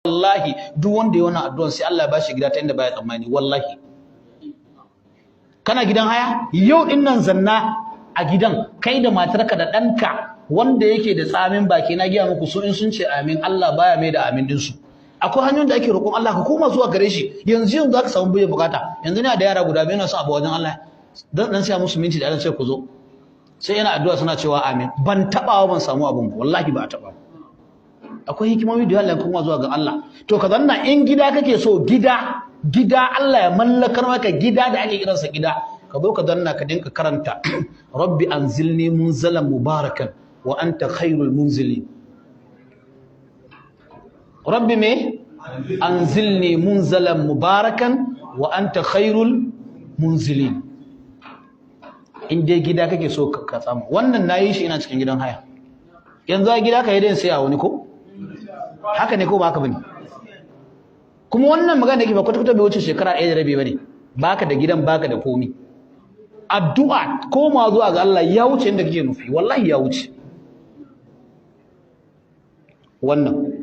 Wallahi, duk wanda ya wannan addu'an, sai Allah ya bashi gida ta inda baya tsammani. Wallahi, kana gidan haya yau din nan, zanna a gidan kai da matarka da ɗanka wanda yake da tsamin baki. Na gaya muku, su in sun ce amin, Allah baya mai da amin dinsu. Akwai hanyoyin da ake roƙon Allah, ka koma zuwa gare shi, yanzu yanzu zaka samu biyan bukata. Yanzu ina da yara guda biyu na son abu wajen Allah, dan dan siya musu minti da Allah, sai ku zo, sai yana addu'a suna cewa amin. Ban tabawa ban samu abun ba, wallahi ba a taba. Akwai hikimomi da yawa, kuma zuwa ga Allah. To, ka zanna, in gida kake so, gida, gida, Allah ya mallakar maka gida da ake kiransa gida, ka zo ka zanna ka dinka karanta "Rabbi anzilni munzalan mubarakan wa anta khairul munzilin". Rabbi me? Anzilni munzalan mubarakan wa anta khairul munzilin. In dai gida kake so ka samu wannan, nayi shi ina cikin gidan haya. Yanzu a gida ka yi dai sai a wani, ko haka ne ko ba haka bane? Kuma wannan magana da ke ba kwata-kwata bai wuce shekara 1.5 bane. Baka da gidan, baka da komi. Addu'a, koma zuwa ga Allah, ya wuce inda kake nufi, wallahi ya wuce wannan.